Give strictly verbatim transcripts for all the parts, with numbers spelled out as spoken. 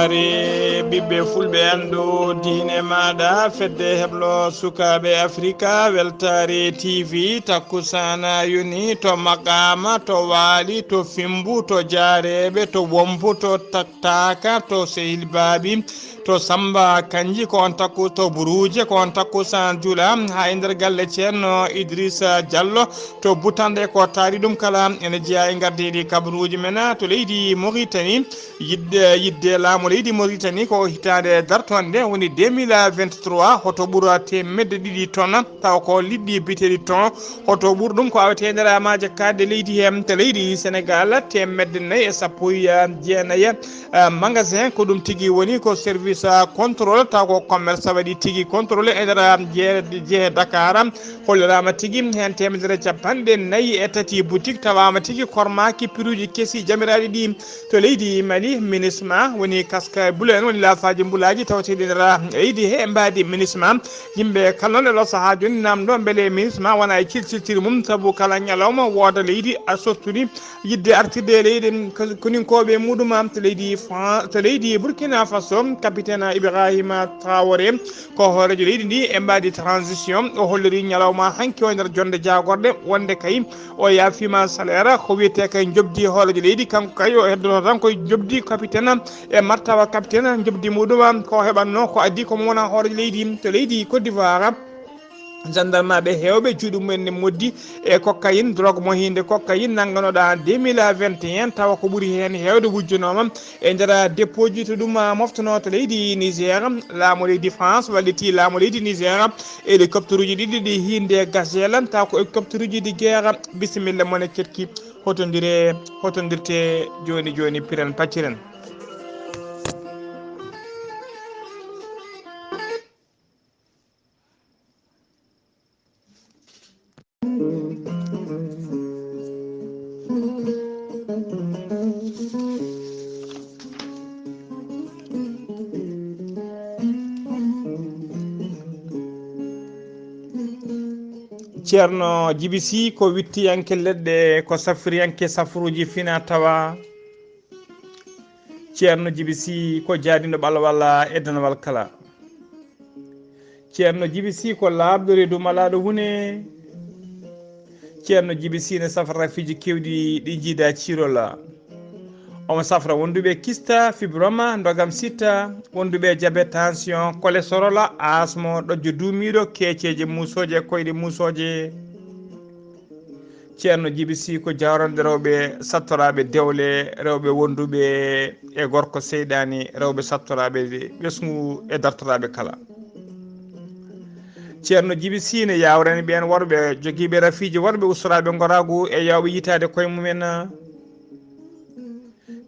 Ɓiɓɓe fulɓe, anndu diine maaɗa, fedde heblo sukaaɓe Afrika, Weltaare T V, takkusaana yoni to Maqaama, to Waali, to Fimbu, to Jaareeɓe, to Wombo, to Taktaka, to Sehil Baabi, to Samba Kanji, ko on takku, to Buruuje, ko on takkusaan jula, haa e nder galle Ceerno Idrissa Diallo, to Butande, ko taari ɗum kala ene jeyaa e ngardiiɗi kabaruuji men, to leydi Mauritanie. Yidde, yidde laamu leydi Mauritanie ko hitaande dartoonde, woni deux mille vingt-trois, hoto ɓura teemedde ɗiɗi ton, tawa ko liɗɗi biteeɗi ton, hoto ɓur ɗum ko awetee nder amaaje kaɗɗe leydi hee, to leydi Sénégal, teemedde nayi e sappo e jeenayi, eh, magasin, ko ɗum tigi woni ko service, eh, contrôle, tawa ko commerce waɗi tigi contrôle e nder, eh, jee-, jee Dakar, holliraama tigi heen teemedere e capanɗe nayi e tati boutique tawaama tigi kormaaki piruuji kesi jamiraaɗi ɗi. To leydi Mali, MINUSMA woni kaska bulu en, woni laafaaji mbulaaji tawteeɗi nder leydi he mbaadi MINUSMA. Yimɓe kala noon e ɗo sahaa jooni namndo mbele MINUSMA wona e cilciltiri mum, sabu kala ñalawma wooda leydi a sottude yidde artirde e leydi koninkooɓe muɗum to leydi Fran-, to leydi Burkina Faso. Capitaine Ibrahima Traoré ko hooreejo leydi ndi e mbaadi transition. O holliri ñalawma hanki o nder jonde jaagorɗe wonde kay o yaafiima salaire, ko wiyetee kay njoɓdi hooreejo leydi, kanko kay o heddoto tan koye njoɓdi capitaine e martaba capitaine, njoɓdi muɗum ko o heɓatnoo ko adii ko mo wona hooreejo leydi to leydi Côte d'Ivoire. Gendarmeɓe heewɓe juuɗe mumen ne moddi e cocaïne, drogue mo hinde cocaïne nannganoɗo en deux mille vingt et un, tawa ko ɓuri heen heewde wujjanooma e nder dépôt ji to ɗum moftanoo to leydi Niger. Laamu leydi France walliti laamu leydi Niger, hélicoptère uji ɗiɗi ɗi hinde Gazelle, tawa ko hélicoptère uji de guerre. Bisimilla mon e ketki, hotondire, hotondirte jooni jooni, piren pacciren. Ceerno Jibi Sih ko wittiyanke leɗɗe, ko safriyanke safruuji fina tawa. Ceerno Jibi Sih ko jaadiiɗo ɓalwala e danwal kala. Ceerno Jibi Sih ko laaɓɗo reedu malaaɗo huune. Ceerno Jibi Sih ne safra rafiiji keewɗi ɗi jiida ciirola. Omo safra wonduɓe kista, fibroma, ndogam sitta, wonduɓe jabet, tension, cholestérol, asmo, ɗojjo duumiiɗo, keeceeje muusooje, koyɗe muusooje. Ceerno Jibi Sih ko jawranɗe rewɓe sattoraaɓe dewle, rewɓe wonduɓe e gorko seyɗaani, rewɓe sattoraaɓe ɓesngu e dartoraaɓe kala. Ceerno Jibi Sih ne yawrani ɓeen worɓe jogiiɓe rafiiji worɓe, ustoraaɓe ngoraagu e yawɓe yitaade koye mumen.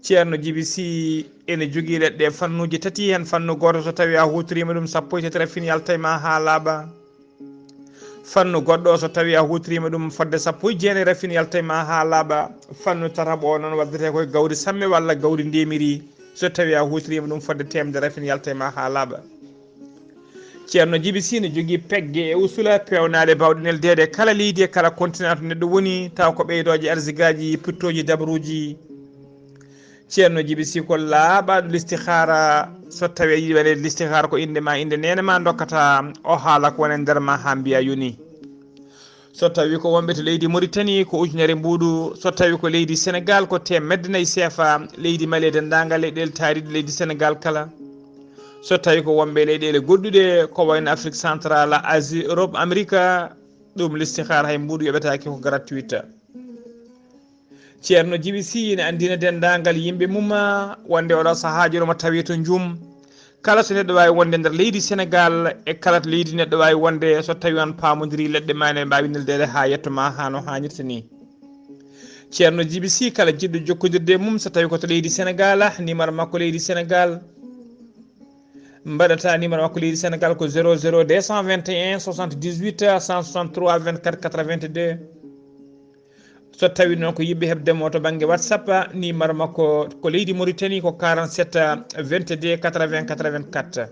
Ceerno Jibi Sih ene jogii leɗɗe fannuuji tati, heen fannu gooto so tawii a huutoriima ɗum sappo e tati rafin yalta e ma haa laaɓa. Fannu goɗɗo o, so tawii a huutoriima ɗum fodde sappo e jeenayi rafin yalta e ma haa laaɓa. Fannu tataɓo o noon waddetee ko e gawri samme walla gawri ndemiri, so tawii a huutoriima ɗum fodde teemedere rafin yalta e ma haa laaɓa. Ceerno Jibi Sih ne jogii pegge e usula peewnaaɗe baawɗe neldeede kala leydi e kala continent to neɗɗo woni, tawa ko ɓeydooje arsigaaji, pittooji, dabruuji. Ceerno Jibi Sih ko laaɓaaɗo listihaara. So tawii a yiɗi waɗeede listihaara, ko innde ma, innde neene ma ndokkata, o haala ko woni e nder ma haa mbiyaa yoni. So tawii ko wonɓe to leydi Mauritanie, ko ujunere mbuuɗu. So tawii ko leydi Sénégal, ko teemedde nayi seefa. Leydi Mali e denndaangal leyɗeele taariiɗe leydi Sénégal kala. So tawii ko wonɓe leyɗeele goɗɗuɗe, ko wayno Afrique Central, Asie, Europe, Amerique, ɗum listihaara hay mbuuɗu yoɓetaake, ko gratuite. Ceerno Jibi Sih ene anndina denndaangal yimɓe mum wonde oɗo sahaa jooni omo tawee to Njum. Kala so neɗɗo waawi wonde nder leydi Senegaal e kala to leydi neɗɗo waawi wonde, so tawii on paamondirii leɗɗe ma, ene mbaawi neldeede haa yetto ma haa no haanirta nii. Ceerno Jibi Sih, kala jiɗɗo jokkondirde e mum, so tawii ko to leydi Senegaal, numéro makko leydi Senegaal, mbaɗata numéro makko leydi Senegaal ko zéro zéro deux cent vingt et un soixante-dix-huit cent soixante-trois vingt-quatre quatre-vingt-deux. So tawii noon ko yiɗɓe heɓde mo to bannge WhatsApp, numéro makko ko leydi Mauritanie ko quarante-sept vingt-deux quatre-vingts quatre-vingt-quatre.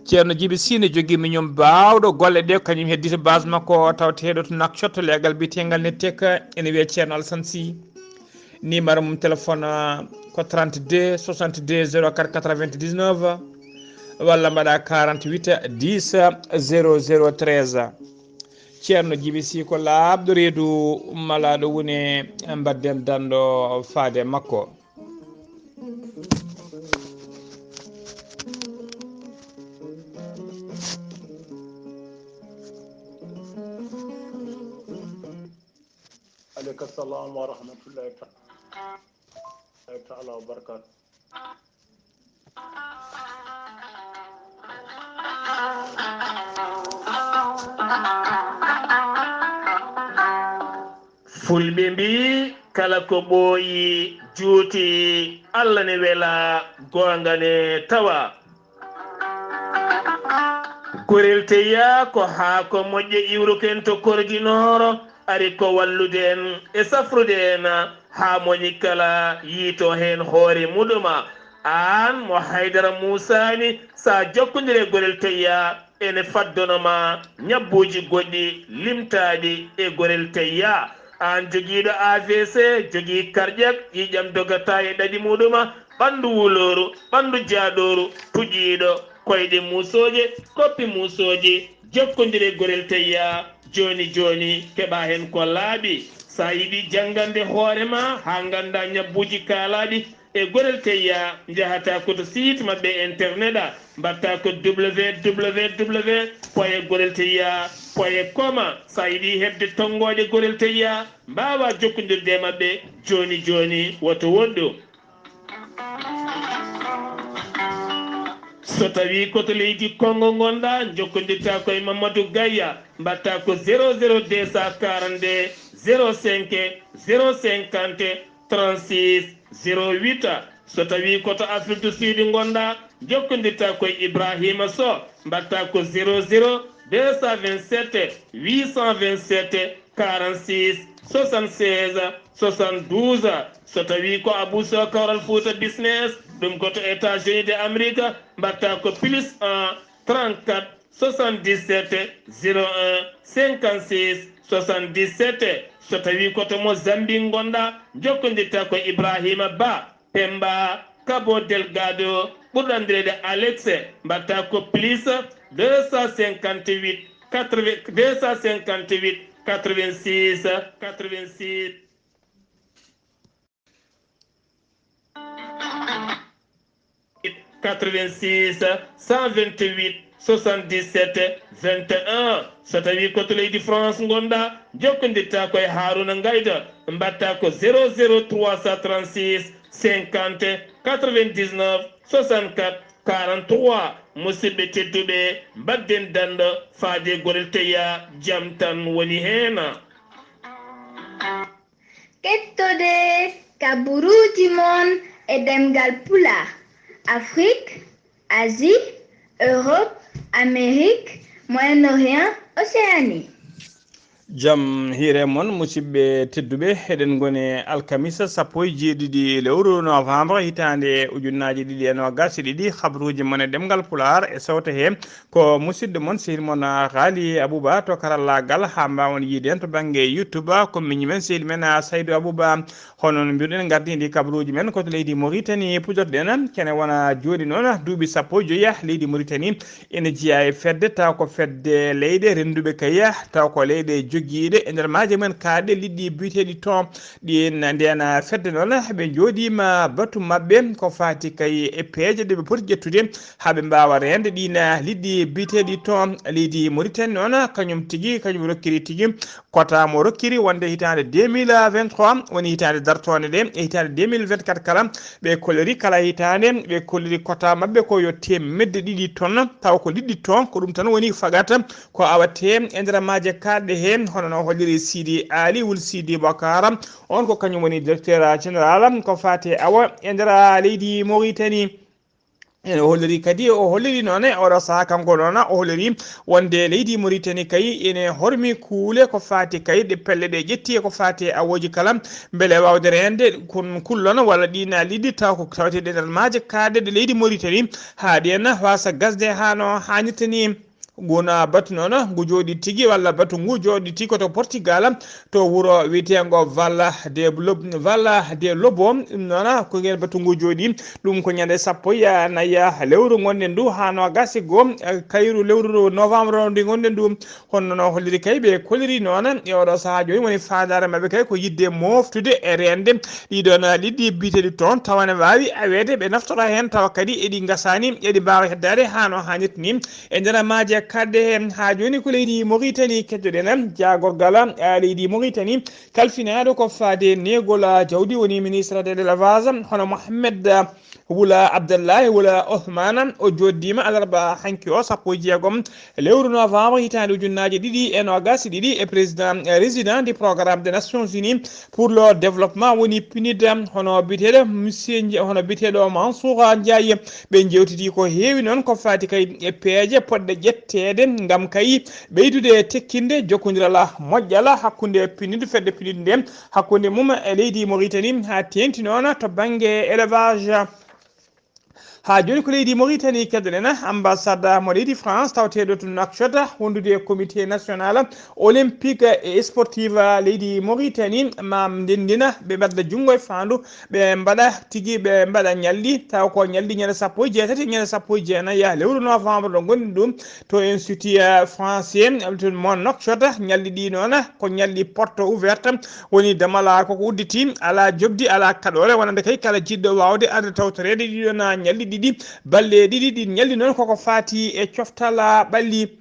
Ceerno Jibi Sih ne jogii miñum baawɗo golle ɗe, kañum heddi to base makko o, tawteeɗo to Nouakchott, leegal biyeteengal Nettec, ene wiyee Ceerno Alassane Sih. Numéro mum téléphone, ko trente-deux soixante-deux zéro quatre quatre-vingt-dix-neuf, walla mbaɗa quarante-huit dix zéro zéro treize. Ceerno Jibi Sii ko laaɓɗo reedu malaaɗo wune, mbaɗden danɗo faade makko. Aleyka salam wa rahmatullahi ta-, taala wa barakatuh. Fulɓe mbii, kala ko ɓooyi juuti, Allah ne wela, goonga ne tawa. Gorel Teyya ko haako moƴƴo iwruken to Korginooro, ari ko wallude en e safrude en haa moni kala yiito heen hoore muɗuma. Aan mo Haydara muusaani, so a jokkondire Gorel Teyya, ene faddono ma ñabbuuji goɗɗi limtaaɗi e Gorel Teyya. Aan jogiiɗo A V C, jogii karƴak, ƴiiƴam dogata e ɗaɗi muɗuma, ɓanndu wulooru, ɓanndu jaaɗooru, tuƴiiɗo, koyɗe muusooje, koppi muusooje, jokkondire Gorel Teyya jooni jooni, keɓa heen ko laaɓi. So a yiɗi janngande hoore ma haa ngannda ñabbuuji kaalaaɗi e Gorel Teyya, njahata ko to site maɓɓe internet a, mbaɗta ko W W W point gorel teyya point com. So a yiɗi heɓde tonngooɗe Gorel Teyya, mbaawa jokkondirde e maɓɓe jooni jooni, woto woɗɗu. So tawi ko to leydi Kongo ngonɗa, jokkondirta ko e Mamadou Gaya, mbaɗta ko zéro zéro deux cent quarante-deux zéro cinq zéro cinquante trente-six zéro huit. So tawi ko to Afrique du Sud ngonɗa, jokkondirta ko e Ibrahima Sow, mbaɗta ko zéro zéro deux cent vingt-sept huit cent vingt-sept quarante-six soixante-seize soixante-douze. So tawi ko Abou Sow Kawral Fouta Business, ɗum ko to États-Unis de Amérique, mbaɗta ko plus un trente-quatre soixante-dix-sept zéro un cinquante-six soixante-dix-sept. So tawi ko to Mozambique ngonɗa, jokkondirta ko Ibrahima Ba, Pemba, Cabo Delgado, ɓurɗo anndireede Alex, mbaɗta ko plus deux cent cinquante-huit quatre-vingts, deux cent cinquante-huit quatre-vingt-six quatre-vingt-six. Quatre-vingt-six cent vingt-huit soixante-dix-sept vingt et un. So tawi ko to leydi France ngonɗa, jokkondirta ko e Haruna Ngayda, mbaɗta ko zéro zéro trois cent trente-six cinquante quatre-vingt-dix-neuf soixante-quatre quarante-trois. Musidɓe tedduɓe, mbaɗden danɗo faade Gorel Teyya, jam tan woni heen. Kettode kaburuuji mon e ɗemngal Pulaar, Afrique, Asie, Europe, Amérique, Moyen-Orient, Océanie. Jam hiire mon, musidɓe tedduɓe, eɗen ngoni alkamisa sappo e jeeɗiɗi lewru novembre hitaande ujunnaaji ɗiɗi e noogas e ɗiɗi. Habruuji mon e ɗemngal Pulaar e sawte he ko musidɗo mon, sehil mon, Haali Abuba to karallaagal, haa mbaawon yiide en to bannge YouTube. Ko miñi men, sehil men, Saydu Abuba. Hono no mbiruɗen, ngardiindi kabaruuji men ko to leydi Mauritanie pudorɗen. Kene wona jooni noon duuɓi sappo e joyi leydi Mauritanie ene jeyaa e fedde, taw ko fedde leyɗe rennduɓe kay, taw ko leyɗe jogiiɗe e nder maaje men kaaɗe liɗɗi biyeteeɗi thon. Ɗin, ndeen fedde noon, ɓe njooɗiima batu maɓɓe ko faati kay e peeje ɗe ɓe poti ƴettude haa ɓe mbaawa reende ɗin liɗɗi biyeteeɗi thon. Leydi Mauritanie noon, kañum tigi, kañum rokkiri tigi quota mo rokkiri wonde hitaande deux mille vingt-trois woni hitaande dartoonde nde. E hitaande deux mille vingt-quatre kala, ɓe kolliri kala hitaande, ɓe kolliri quota maɓɓe ko yo teemedde ɗiɗi tonnes, tawa ko liɗɗi thon, ko ɗum tan woni fagat ko awate e nder maaje kaaɗɗe he. Hono no holliri Sidi Ali Wul Sidi Bakara, on ko kañum woni directeur général ko faate awo e nder leydi Mauritanie. Ene o holliri kadi, o holliri noon e oɗo sahaa kanko noon, o holliri wonde leydi Mauritanie kay ene hormi kuule ko faati kay ɗe pelle ɗe ƴetti e ko faati e awooji kala, mbele waawde reende kun kullon walla ɗin liɗɗi taw ko tawteɗe nder maaje kaaɗe ɗe leydi Mauritanie, haa ɗen waasa gasde haa no haanirta ni. Nguna batu noon ngu jooɗi tigi, walla batu ngu jooɗi tigi ko to Portugal, to wuro wiyeteengo Valla de Lo-, Valla de Lobo. Ɗum noon ko ngeen batu ngu jooɗi. Ɗum ko ñande sappo e nayi lewru ngonɗen ndu, haa noogaas e goo, eh, kayru lewru novembre ndi ngonɗen ndu. Hono no holliri kay ɓe kolliri noon e oɗo sahaa jooni woni faandaare maɓɓe kay ko yiɗde mooftude e reende ɗiɗon liɗɗi biyeteeɗi toon, tawa ne waawi aweede ɓe naftora heen, tawa kadi eɗi ngasaani, eɗi mbaawa heddaade haa no haanirta ni. E nder maaje kaɗɗe heen haa jooni ko leydi Mauritanie keddoɗen, jaagorgal, ah, leydi Mauritanie kalfinaaɗo ko faade neegol, ah, jawdi woni ministre de l'élevage, hono Mohamed, ah, Wula Abdallahi Wula Othmane, o jooɗdiima alarba hanki o sappo e jeegom lewru novembre hitaande ujunnaaje ɗiɗi e noogaas e ɗiɗi e président, eh, résident du programme des Nations Unies pour le développement woni PNUD, hono biyeteeɗo monsieur Nja-, hono biyeteeɗo Mansour Ndiaye. Ɓe njeewtidi ko heewi noon ko faati kay e peeje poɗɗe ƴetteede ngam kay ɓeydude tekkinde jokkondiral moƴƴal hakkunde PNUD, fedde PNUD nde, hakkunde mum e leydi Mauritanie, haa teeŋti noon to bannge élevage. Haa jooni ko leydi Mauritanie keddoɗen, ambassade mo leydi France tawateeɗo to Nouakchott wondude e comité national olympique et sportif leydi Mauritanie ma ndenndina, ɓe mbadda junngo e faandu, ɓe mbaɗa tigi, ɓe mbaɗa ñalɗi, tawa ko ñalɗi ñande sappo e jeetati, ñande sappo e jeenayi lewru novembre ɗo ngonɗen ɗum to Institut, eh, Français, eh, to mo Nouakchott. Ñalɗi ɗi noon ko ñalɗi porte ouverte, woni damala koko udditi, alaa jobdi, alaa kaɗoore, wonande kay kala jiɗɗo waawde arde tawtoreede ɗiɗon ñalɗi ɗiɗi, balɗe ɗiɗi. Ɗin ñalɗi noon koko faati e coftal ɓalli.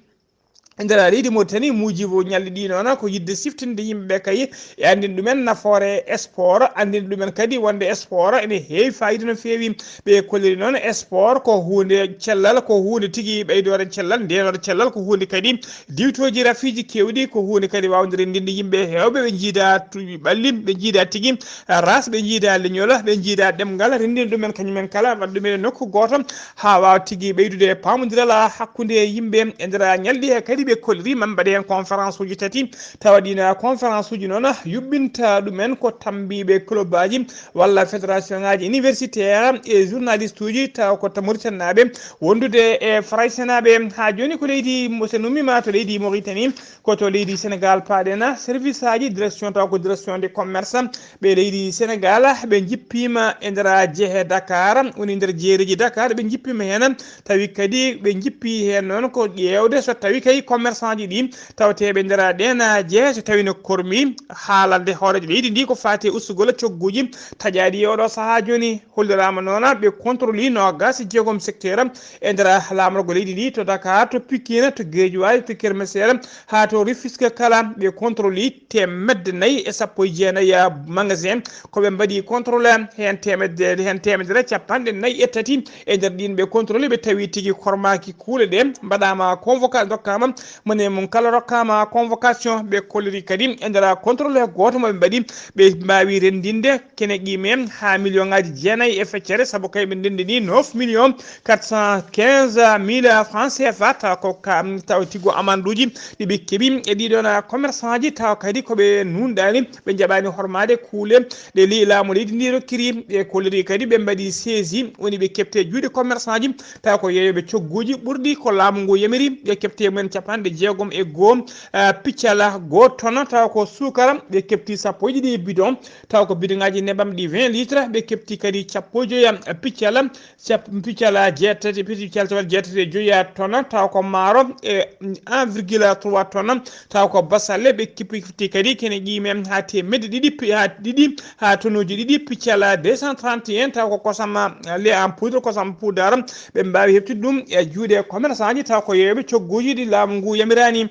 E nder leydi Mauritanie, muujibu ñalɗi ɗi noon ko yiɗde siftinde yimɓe ɓe kay e anndin ɗumen nafoore sport, anndin ɗumen kadi wonde sport ene heewi fayida no feewi. Ɓe kolliri noon sport ko huunde cellal, ko huunde tigi ɓeydoore cellal, ndeenore cellal, ko huunde kadi diwtooji rafiiji keewɗi, ko huunde kadi waawde renndinde yimɓe heewɓe ɓe njiida tu-, ɓalli, ɓe njiida tigi ras, ɓe njiida leñol, ɓe njiida ɗemngal, renndina ɗumen kañumen kala, waɗa ɗum e nokku gooto, haa waawa tigi ɓeydude paamondiral hakkunde yimɓe e nder ñalɗi he kadi. Ɓe kolliri ma mbaɗe heen conférence uji tati, tawa ɗiin conférence uji noon yuɓɓinta ɗumen ko tammbiiɓe club aji walla fédération ngaji universitaire e journaliste uji, tawa ko ta-, Mauritanie naaɓe wondude e Farayse naaɓe. Haa jooni ko leydi mo-, so nummiima to leydi Mauritanie, ko to leydi Sénégal paaɗen, service aji direction, taw ko direction de commerce ɓe leydi Sénégal, ɓe njippiima e nder jehe Dakar, woni nder jeereji Dakar, ɓe njippiima heen, tawi kadi ɓe njippi heen noon ko ƴeewde so tawi kay commerçant ji ɗi tawateeɓe nder ɗeen jehe, so tawi no kormi haalande hooreejo leydi ndi ko faati e ustugol cogguuji taƴaaɗi e oɗo sahaa jooni. Holliraama noon ɓe contrôle noogaas e jeegom secteur e nder laamorgo leydi ndi, to Dakar, to Pikine, to Guédiawaye, to Keur Massar, haa to Rufisque kala. Ɓe contrôle teemedde nayi e sappo e jeenayi magasin ko ɓe mbaɗi contrôle, heen teemedde, heen teemedere capanɗe nayi e tati e nder ɗiin ɓe contrôle ɓe tawi tigi kormaaki kuule ɗe mbaɗaama convoca-, ndokkaama, mone mum kala rokkaama convocation. Ɓe kolliri kadi e nder contrôle gooto mo ɓe mbaɗi, ɓe mbaawi renndinde kene qime haa million ngaaji jeenayi e feccere, sabu kay ɓe ndenndi ni neuf millions quatre cent quinze mille francs C F A, taw ko ka, taw tigo amanduuji ɗi ɓe keɓi e ɗiɗon commerçant ji, taw kadi ko ɓe nuunɗaani, ɓe njaɓaani hormaade kuule ɗe li-, laamu leydi ndi rokkiri. Ɓe kolliri kadi ɓe mbaɗi saisi, woni ɓe keɓte juuɗe commerçant ji, taw ko yeeyooɓe cogguuji ɓurɗi ko laamu ngu yamiri, ɓe keɓte mumen capanɗe jeegom e goo, ah, piccala goo tona, taw ko suukara, ɓe keɓti sappo e ɗiɗi e bidon, taw ko bidon ngaaji nebam ɗi vingt litres, ɓe keɓti kadi sappo e joya piccala, cap-, piccala jeetati, piccala jeetati e joya tona, taw ko maaro e un virgule trois tona, taw ko basalle, ɓe keɓti kadi kene qime haa teemedde ɗiɗi pi-, haa ɗiɗi, haa tonuuji ɗiɗi, piccala deux cent trente et un, taw ko kosam, ah, lait en poudre, kosam puudar, ɓe mbaawi heɓtude ɗum e juuɗe commerçant ji, taw ko yeeyooɓe cogguuji ɗi laamu ngu yamiraani.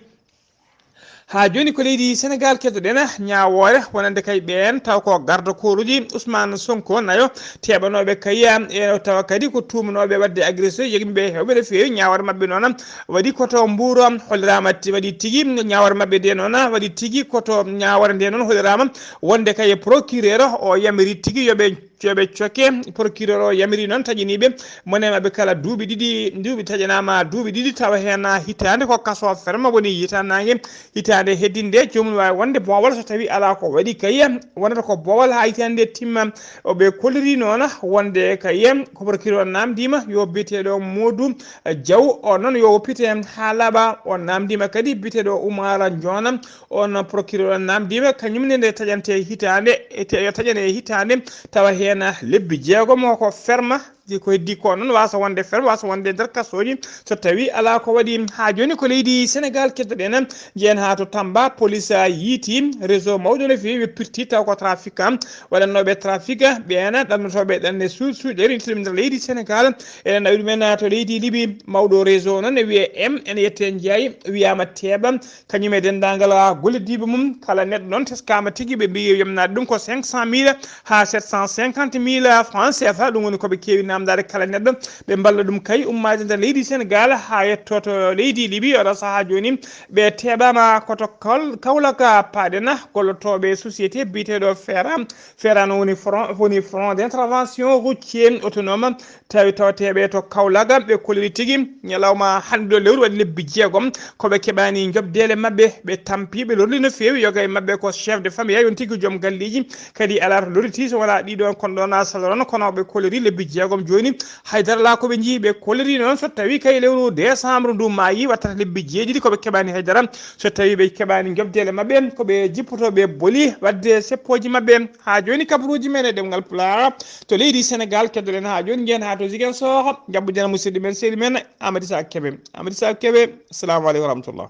Haa jooni ko leydi Sénégal keddoɗen ñaawoore wonande kay ɓeen taw ko garde corps uji Ousmane Sonko nayo teɓanooɓe kay, e tawa kadi ko tuumanooɓe waɗde agression, yimɓe heewɓe no feewi. Ñaawoore maɓɓe noon waɗi ko to Mbuur, holliraama ti-, waɗi tigi ñaawoore maɓɓe nde noon waɗi tigi ko to ñaawoore nde noon holliraama wonde kay procureur o yamiri tigi yo ɓe Yo ɓe cokke. Procureur o yamiri noon taƴiniiɓe mone maɓɓe kala duuɓi ɗiɗi, duuɓi taƴanaama duuɓi ɗiɗi, tawa heen hitaande ko kaso ferme woni yitannaange. Hitaande heddinde joomum waawi wonde boowal so tawii alaa ko waɗi kay, wonata ko boowal haa hitaande timma. O ɓe kolliri noon wonde kay ko procureur naamndiima yo biyeteeɗo Moodu Jaw o noon yo woppite haa laaɓa. O naamndiima kadi biyeteeɗo Umar Joona, on procureur naamndiima kañum ne nde taƴante hitaande, e te-, yo taƴane e hitaande, tawa heen lebbi jeegom ko ferme. Ko heddi ko noon waasa wonde ferme, waasa wonde nder kasooji so tawii alaa ko waɗi. Haa jooni ko leydi Senegaal keddoɗen, njeyen haa to Tamba, police yiiti réseau mawɗo no feewi, ɓe pirti taw ko trafic am waɗannooɓe trafic, ɓeen ɗannotooɓe ɗanne suuɗ suuɗeeri nder leydi Senegaal. Eɗen nawi ɗumen to leydi Libi, mawɗo réseau noon ne wiyee M, ene yette Njaay, wiyaama teeɓa, kañum e denndaangal gollodiiɓe mum. Kala neɗɗo noon teskaama tigi, ɓe mbiyi yomnaade ɗum ko cinq cent mille haa sept cent cinquante mille francs C F A. Ɗum woni ko ɓe keewi naamndaade kala neɗɗo, ɓe mballa ɗum kay ummaade nder leydi Senegaal haa yetto to leydi Libi. Oɗo sahaa jooni ɓe teeɓaama ko to Kaol-, Kaolack paaɗen, gollotooɓe société biyeteeɗo Feera. Feera no woni front, woni Front d'intervention routier autonome, tawi tawateeɓe to Kaolack, ɓe kolliri tigi ñalawma hannde ɗo lewru waɗi lebbi jeegom ko ɓe keɓaani njoɓdeele maɓɓe. Ɓe tampi, ɓe lorli no feewi. Yoga e maɓɓe ko chef de famille, on tigi joom galleeji, kadi alaa to lorriti so wonaa ɗiɗo kon ɗon a saloron, kono ɓe kolliri lebbi jeegom jooni. Haydara alaa ko ɓe njii, ɓe kolliri noon so tawii kay lewru décembre ndu maayi, wattata lebbi jeeɗiɗi ko ɓe keɓaani haydara. So tawii ɓe keɓaani njoɓdeele maɓɓe, ko ɓe jippoto, ɓe boli waɗde seppooji maɓɓe. Haa jooni kabaruuji men e ɗemngal Pulaar to leydi Senegaal, keddoɗen haa jooni, njeyen haa to Ziguinchor, njaɓɓuden musidɗo men, sehil men Amady Sa Kebe. Amady Sa Kebe, assalamu aleykum wa rahmatullah.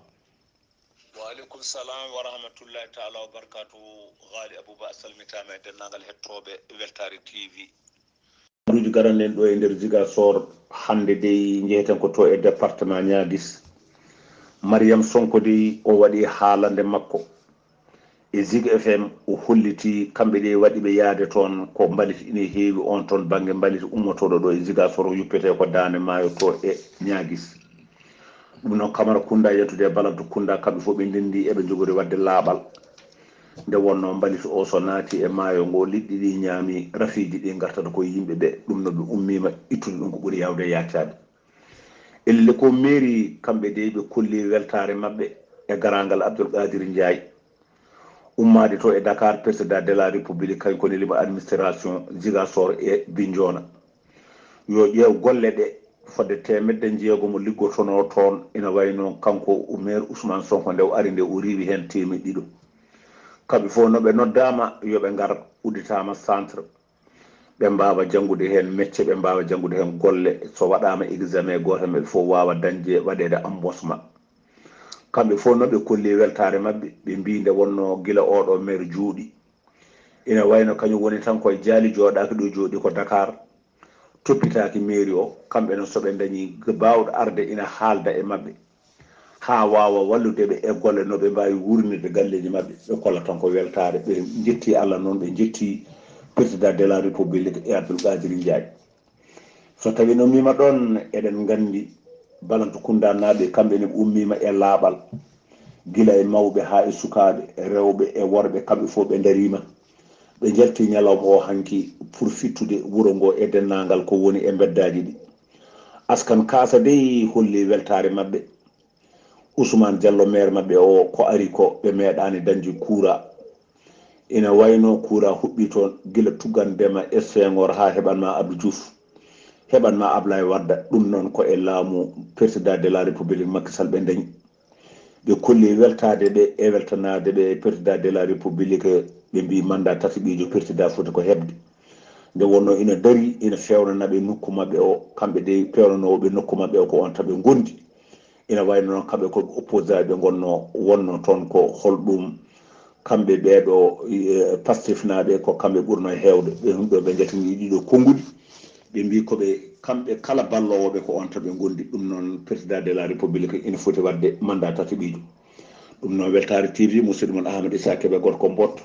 Wa aleykum salam wa rahmatullahi taala wa barakatuhu. Ghali Abouba, a salmitaama e denndaangal hettooɓe Weltaare T V. Kabaruuji garanɗen ɗo e nder Ziguinchor, hannde dey njeheten ko to e département Niaguis. Mariam Sonko dey o waɗi haalande makko e Zig F M, o holliti kamɓe dey waɗi ɓe yaade toon ko mbalit ina heewi on toon bannge mbalit ummotooɗo ɗo e Ziguinchor o yuppetee ko daande maayo to e Niaguis. Ɗum noon Kamara Kunda yettude e Balantu Kunda, kamɓe fof ɓe ndenndi eɓe njogori waɗde laaɓal. Nde wonnoo mbalit o so naati e maayo ngo, liɗɗi ɗi ñaami, rafiiji ɗi ngartata ko yimɓe ɓe, ɗum no ɓe ummiima ittude ɗum ko ɓuri yaawde yaaccaade. Elle ko mairie kamɓe dey ɓe kolli weltaare maɓɓe e garaangal Abdoul Qadir Ndiaye. Ummaade to e Dakar, président de la République kañum ko nelima administration Ziguinchor e Bignona. Yo ƴeew golle ɗe fodde teemedde njeegom o liggotonoo toon, ina wayi noon kanko o maire Ousmane Sonko nde o ari nde o riiwi heen teemeɗɗe ɗiɗo. Kamɓe fof no ɓe noddaama yo ɓe ngar, udditaama centre. Ɓe mbaawa janngude heen mecce, ɓe mbaawa janngude heen golle. So waɗaama examen gooto, ɓe fof waawa dañde waɗeede embauchement. Kamɓe fof no ɓe kolli weltaare maɓɓe, ɓe mbii nde wonnoo gila oɗo maire jooɗi, ina wayno kañum woni tan koye jaali jooɗaaki ɗo jooɗi ko Dakar, toppitaaki mairie o. Kamɓe noon so ɓe ndañi baawɗo arde ina haalda e maɓɓe, haa waawa wallude ɓe e golle no ɓe mbaawi wuurnirde galleeji maɓɓe, ɓe kolla tan ko weltaare. Ɓe njetti Allah noon, ɓe njetti président de la République e Abdoul Qadir Ndiaye. So tawii no miima ɗoon, eɗen nganndi Balantu Kundaanaaɓe, kamɓe ne ɓe ummiima e laaɓal, gila e mawɓe haa e sukaaɓe, rewɓe e worɓe, kamɓe fof ɓe ndariima. Ɓe njalti ñalawma o hanki pour fittude wuro ngo e denndaangal ko woni e mbeddaaji ɗi. Askan Kaasa dey holli weltaare maɓɓe. Ousmane Diallo, maire maɓɓe o, ko ari ko ɓe meeɗaani dañde kuura. Ina wayno kuura huɓɓi toon gila tuggandema e Senghor haa heɓan ma Abdou Diouf, heɓan ma Ablaye Wade. Ɗum noon ko e laamu président de la République Macky Sall ɓe dañi. Ɓe kolli weltaade ɓe e weltanaade ɓe président de la République, ɓe mbii mandat tataɓiijo président foti ko heɓde. Nde wonnoo ina darii, ina feewnana ɓe nokku maɓɓe o, kamɓe dey peewnanoowo ɓe nokku maɓɓe o ko on tan ɓe ngondi. Ina wayno noon kamɓe ko opposant ɓe ngonnoo, wonnoo toon ko holɗum kamɓe ɓeeɗo, eh, Pastefnaaɓe ko kamɓe ɓurnoo heewde. Ɓe ɗum ɗo ɓe njaltini ɗiɗo konnguɗi, ɓe mbii ko ɓe kamɓe kala balloowo ɓe ko on tan ɓe ngondi. Ɗum noon président de la République ina foti waɗde mandat tataɓiijo. Ɗum noon Weltaare T V, musidɗo mon Ahmed Issa Kébé, gorko Mbot,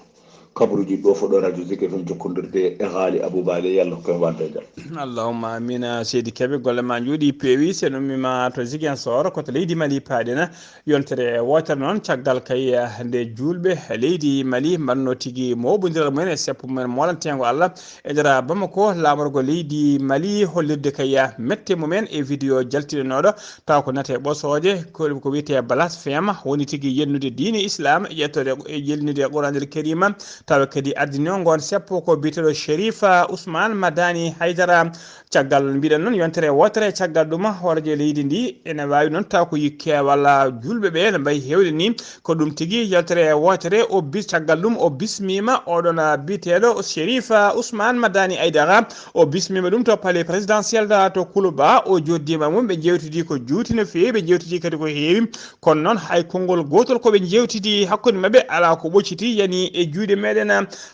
Kabaruuji ɗo fof ɗo radio Zik F M jokkondirde e Haali Abou Bale, yalla ko en wanta e jam. Allahumma amina. Seydi Kebe, golle ma njuuɗi, peewi. Sen ummima to Ziguinchor, ko to leydi Mali paaɗen. Yontere wootere noon, caggal kay, eh, nde juulɓe leydi Mali mbanno tigi mooɓondiral mumen e seppo mumen moolanteengo Allah e nder Bamako, laamorgo leydi Mali hollirde kay, eh, mette mumen e vidéo jaltinanooɗo, taw ko nate ɓosooje, ko, ko wiyetee blasphème, woni tigi yennude diine Islam, e ƴettude e yennude e Quraanel Kerima, tawa kadi ardinoo ngoon seppo ko biyeteeɗo Sherif, eh, Ousmane Madani Haydara. Caggal, mbiɗen noon, yontere wootere, caggal ɗum, hooreejo leydi ndi ene waawi noon taw ko yi keewal juulɓe ɓe no mbayi heewde ni. Ko ɗum tigi, yontere wootere, o bis-, caggal ɗum o bismiima oɗon, ah, biyeteeɗo Sherif, ah, Ousmane Madani Aidara. O bismiima ɗum to palais présidentiel da to Kuluba. O jooɗdiima mum, ɓe njeewtidi ko juuti no feewi, ɓe njeewtidi kadi ko heewi. Kono noon, hay konngol gootol ko ɓe njeewtidi hakkunde maɓɓe alaa ko ɓocciti yani e juuɗe meɗen.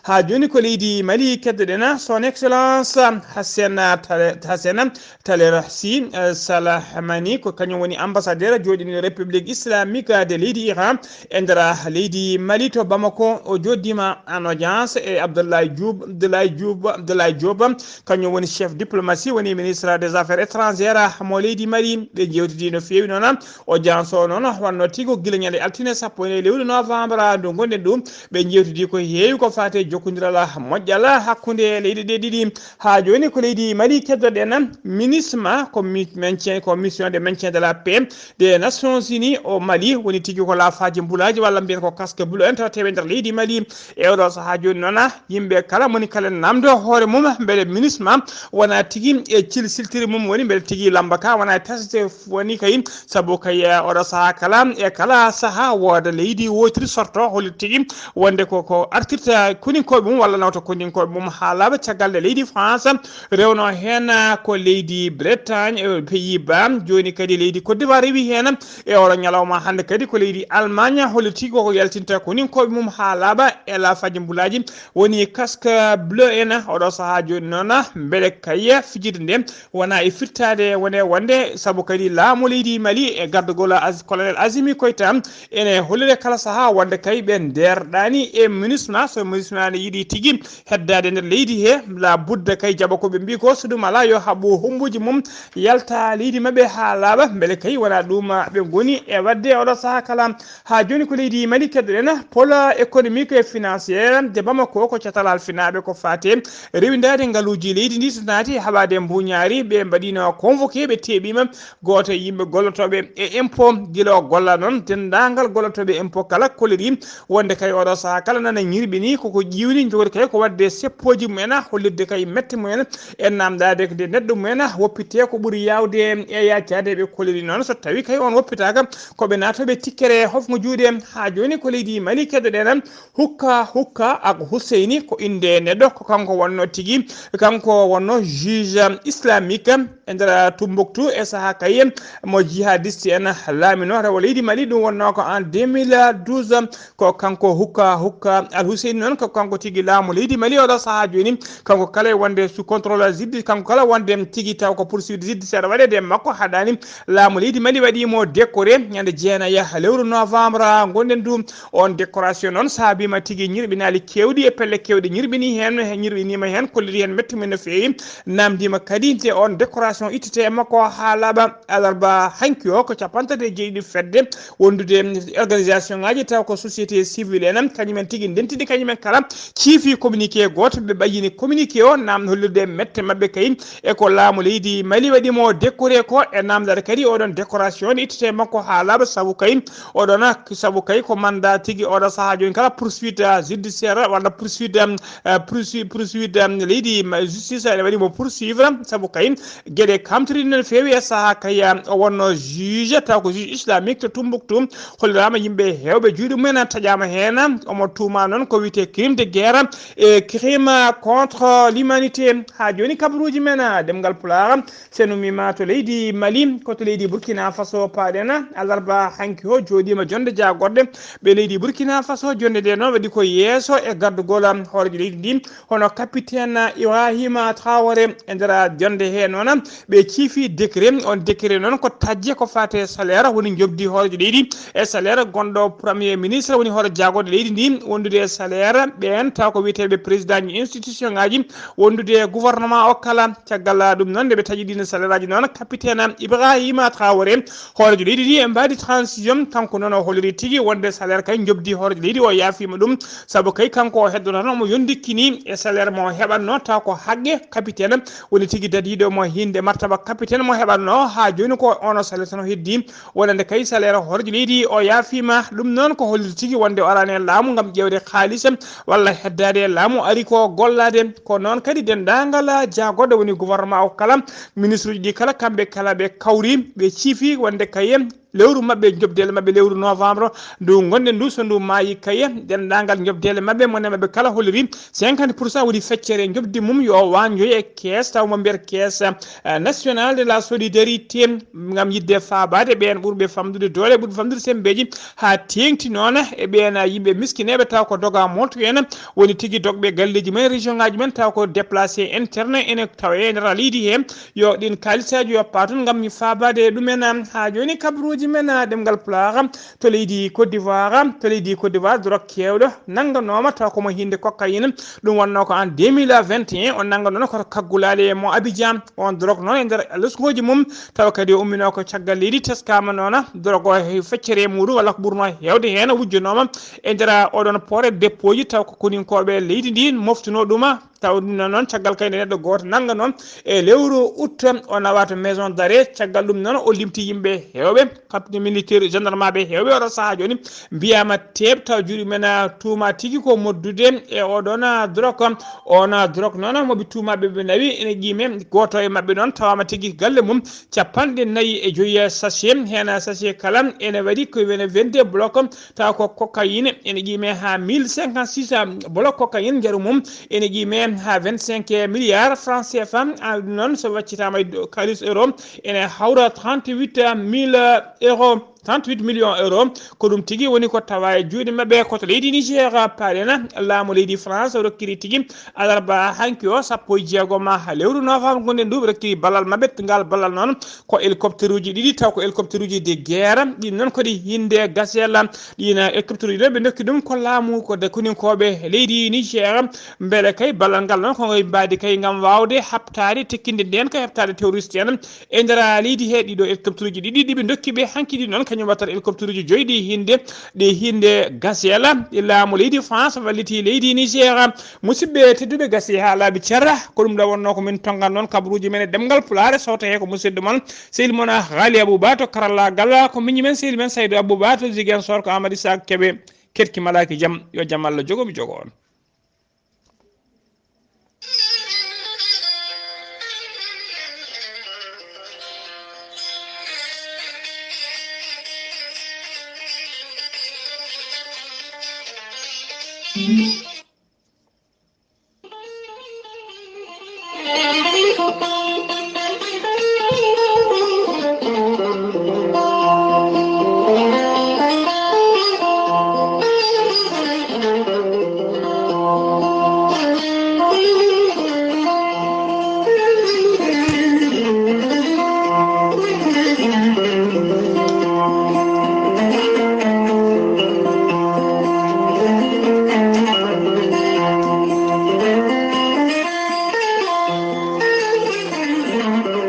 Haa jooni ko leydi Mali keddoɗen, son excellence Hassena Tale-, Hassena Taler Sy, eh, Salamani, ko kañum woni ambassadeur jooɗiiɗo République Islamique de leydi Iran e nder leydi Mali to Bamako. O jooɗiima en audience e Abdoulaye Diop, Abdoulaye Diop, Abdoulaye Diop, kañum woni chef diplomatie, woni ministre des affaires étrangères mo leydi Mali. Ɓe njeewtidi no feewi noon. Audience o noon wonno tigi ko gila ñande altine sappo e nayi lewru novembre ndu ngonɗen ɗum. Ɓe njeewtidi ko heewi ko faati e jokkondiral moƴƴal hakkunde leyɗe ɗe ɗiɗi. Haa jooni ko leydi Mali keddoɗen. MINUSMA ko mi-, maintien, ko mission de maintien de la paix des Nations Unies au Mali, woni tigi ko laafaaji mbulaaji walla mbiyen ko casque bleu en tawateeɓe nder leydi Mali. E oɗo sahaa jooni noon, yimɓe kala moni kala namdo hoore mum mbele MINUSMA wona tigi e cil siltiri mum, woni mbele tigi lamba ka wona e tasde woni kay, sabu kay, eh, oɗo sahaa kala e kala sahaa wooda leydi wootiri sorto holli tigi wonde ko, ko artirta koninkooɓe mum walla nawta koninkooɓe mum haa laaɓa. Caggal nde leydi France rewno heen, ah, ko leydi Bretagne, eh, Pays-Bas, jooni kadi leydi Côte d'Ivoire rewi heen e oɗo ñalawma hannde kadi ko leydi Allemagne holli tigi koko yaltinta koninkooɓe mum haa laaɓa e laafaaji mbulaaji woni casque bleu en. Oɗo sahaa jooni noon, mbele kay fijirde nde wona e firtaade wone wonde, sabu kadi laamu leydi Mali e gardagol Az-, colonel Azimi Koita ene hollire kala sahaa wonde kay ɓe ndeerɗaani e MINUSMA, so MINUSMA ne yiɗi tigi heddaade nder leydi he, la budda kay jaɓa ko ɓe mbii ko, so ɗum alaa yo haɓu hombuuji mum yalta leydi maɓɓe haa laaɓa, mbele kay wona ɗum ɓe ngoni e waɗde oɗo sahaa kala. Haa jooni ko leydi Mali keddoɗen, pôle économique et financier de Bamako ko catal halfinaaɓe ko faati rewindaade ngaluuji leydi ndi so naati haɓaade mbuñaari, ɓe mbaɗiino convoqué, ɓe teeɓiima gooto e yimɓe gollotooɓe e impôt. Gila o golla noon, denndaangal gollotooɓe impôt kala kolliri wonde kay oɗo sahaa kala nana ñirɓini koko ƴiwni, njogori kay ko waɗde seppooji mumen, hollirde kay mette mumen e namdaade nde neɗɗo mumen woppitee ko ɓuri yaawde e yaacaade. Ɓe kolliri noon so tawi kay on woppitaaka, ko ɓe naatooɓe tikkere hofngo juuɗe. Haa jooni ko leydi Mali keddoɗen. Hukka, Hukka ak Huseyni ko innde neɗɗo, ko kanko wonno tigi, kanko wonno juge islamique e nder Tumbuktu e sahaa kay mo jihadiste en laamino rewo leydi Mali. Ɗum wonno ko en deux mille douze. Ko kanko Hukka, Hukka Al Huseyni noon, ko kanko tigi laamu leydi Mali oɗo sahaa jooni. Kanko kala e wonde sous contrôle judiciaire, kanko kala wonde tigi taw ko poursuite judiciaire waɗeede e makko, haɗaani laamu leydi Mali waɗi mo décoré ñande jeenaya lewru novembre ngonɗen ɗum. On décoration noon saabiima tigi ñirɓinaali keewɗi e pelle keewɗe ñirɓini heen, ñirɓiniima heen, kolliri heen mette mum no feewi. Namndiima kadi nde on décoration ittete e makko haa laaɓa alarba hanki o, ko cappanɗe tati e jeeɗiɗi fedde wondude organisation ŋaaji taw ko société civile en, kañumen tigi ndentidi kañumen kala ciifi communiqué gooto, ɓe ɓayyini communiqué o, namdo hollirde mette maɓɓe kay e ko laamu leydi Mali waɗi mo décoré ko e namdal kadi oɗon décoration ne ittete makko haa laaɓa, sabu kay oɗon, sabu kay ko mandat tigi oɗo sahaa jooni kala poursuite, ah, judiciaire walla poursuite, ah, poursuite, poursuite, ah, leydi ma-, justice ene waɗi mo poursuivre, sabu kay geɗe kamtoriɗe no feewi e sahaa kay, ah, o wonno juge, taw ko juge islamique to Tumbuktu, holliraama yimɓe heewɓe juuɗe mumen taƴaama heen, omo tuuma noon ko wiyetee crime de guerre e crime contre l'humanité. Haa jooni kabaruuji men, ah, ɗemngal Pulaar, sen ummiima to leydi Mali, ko to leydi Burkina Faso paaɗen. Alarba hanki o jooɗiima jonnde jaagorɗe ɓe leydi Burkina Faso. Jonnde nde noon waɗi ko yeeso e gardugol hooreejo leydi ndi, hono capitaine Ibrahima Traoré. E nder jonnde he noon, Ɓe ciifi décret, on décret noon ko taƴde ko faati e salaire, woni njoɓdi hooreejo leydi e salaire gonɗo Premier ministre, woni hoore jaagorɗe leydi ndi, wondude e salaire ɓeen taw ko wiyeteeɓe président ji institution ngaji, wondude e gouvernement o kala. Caggal ɗum noon, nde ɓe taƴi ɗiin salaire aji noon, capitaine Ibrahima Traoré, hooreejo leydi ndi e mbaadi transition, kanko noon o holliri tigi wonde salaire kay njoɓdi hooreejo leydi o yaafiima ɗum, sabu kay kanko o heddoto tan omo yondikkini e salaire mo o heɓatno taw ko haqqe capitaine, woni tigi dadiiɗo mo hinde martaba capitaine mo heɓatno, haa jooni ko ono salaire tan o heddi, wonande kay salaire hooreejo leydi o yaafiima. Ɗum noon ko holliri tigi wonde o araani e laamu ngam ƴeewde kaalis walla heddaade e laamu, ari ko gollaade. Ko noon kadi denndaangal jaagorɗe woni gouvernement o kala, ministre uji ɗi kala, kamɓe kala ɓe kawri, ɓe ciifi wonde kay lewru maɓɓe, njoɓdele maɓɓe lewru novembre ndu ngonɗen ndu, so ndu maayi kay, denndaangal njoɓdele maɓɓe, mone maɓɓe kala holliri cinquante pour cent woni feccere njoɓdi mum yo wañjoy e kees, taw mo mbiyata kees, eh, national de la solidarité, ngam yiɗde faabaade ɓeen ɓurɓe famɗude doole, ɓurɓe famɗude semmbeeji, haa teeŋti noon e ɓeen yimɓe miskineeɓe taw ko doga molto en, woni tigi dogɓe galleeji men, région ngaji men, taw ko déplacé interne ene tawa e nder leydi he, yo ɗiin kaalisaaji yo paatun ngam mi faabaade e ɗumen. Haa jooni kabaruuji men, ah, ɗemngal Pulaar, to leydi Côte d'Ivoire, to leydi Côte d'Ivoire, dorog keewɗo nannganooma taw ko mo hinde cocaïne. Ɗum wonnoo ko en deux mille vingt et un, o nannganooma ko to kaggulaale mo Abidjan. On dorog noon e nder losgooji mum, tawa kadi o umminoo ko caggal leydi, teskaama noon dorog o e feccere muɗum, walla ko ɓurnoo heewde heen, wujjanooma e nder oɗon port e dépôt ji, taw ko koninkooɓe leydi ndi moftunoo ɗum. Taw ɗum noon, noon caggal kay nde neɗɗo gooto nannga noon e lewru août, o nawa to maison d'arrêt. Caggal ɗum noon, o limti yimɓe heewɓe, capitaine militaire, gendarmeɓe heewɓe, oɗo sahaa jooni mbiyaama teeɓ, taw juuɗe men, ah, tuuma tigi ko moddude e oɗon, ah, drogue. On, ah, drogue noon, mo ɓe tuumaaɓe ɓe nawi, ene qiime, gooto e maɓɓe noon tawaama tigi galle mum, capanɗe nayi e joyi sachet, heen sachet kala ene waɗi ko wiyetee vingt-deux bloc, taw ko cocaïne, ene qiime haa mille cinquante-six bloc cocaïne, njaru mum ene qiime haa vingt-cinq milliards francs C F A. Ah, ɗum noon, so waccitaama e do-, kaalis euro, ene hawra trente-huit mille euros, trente-huit millions euros. Ko ɗum tigi woni ko tawa e juuɗe maɓɓe, ko to leydi Niger paaɗen. Laamu leydi France rokkiri tigi alarba hanki o, sappo e jeegom lewru novembre ngonɗen ndu, ɓe rokkiri ballal maɓɓe. Ngal ballal noon ko hélicoptère uji ɗiɗi, taw ko hélicoptère uji de guerre. Ɗin noon ko ɗi hinde gazelle. Ɗin hélicoptère uji ɗo ɓe ndokki ɗum ko laamu, ko de koninkooɓe leydi Niger. Mbele kay ballal ngal noon ko ngoy mbaadi kay ngam waawde haɓtaade, tekkinde ndeen kay haɓtaade terroriste en e nder leydi he. Ɗiɗo hélicoptère uji ɗiɗi ɗi ɓe ndokki ɓe hanki ɗi noon, kañum wattata hélicoptère uji joyi ɗi hinde, ɗi hinde gazelle. Ɗi laamu leydi France walliti leydi Niger. Musidɓe tedduɓe, gasi haa laaɓi cer. Ko ɗum ɗo wonnoo ko min tonngan noon kabaruuji men e ɗemngal Pulaar. Sooto he ko musidɗo mon, sehil mon, Ghali Abouba to karallaagal, ko miñi men, sehil men Saydou Abouba to Ziguinchor, ko Amady Sak Kébé. Keɗki malaaki jam, yo jam Allah jogo mi jogo on.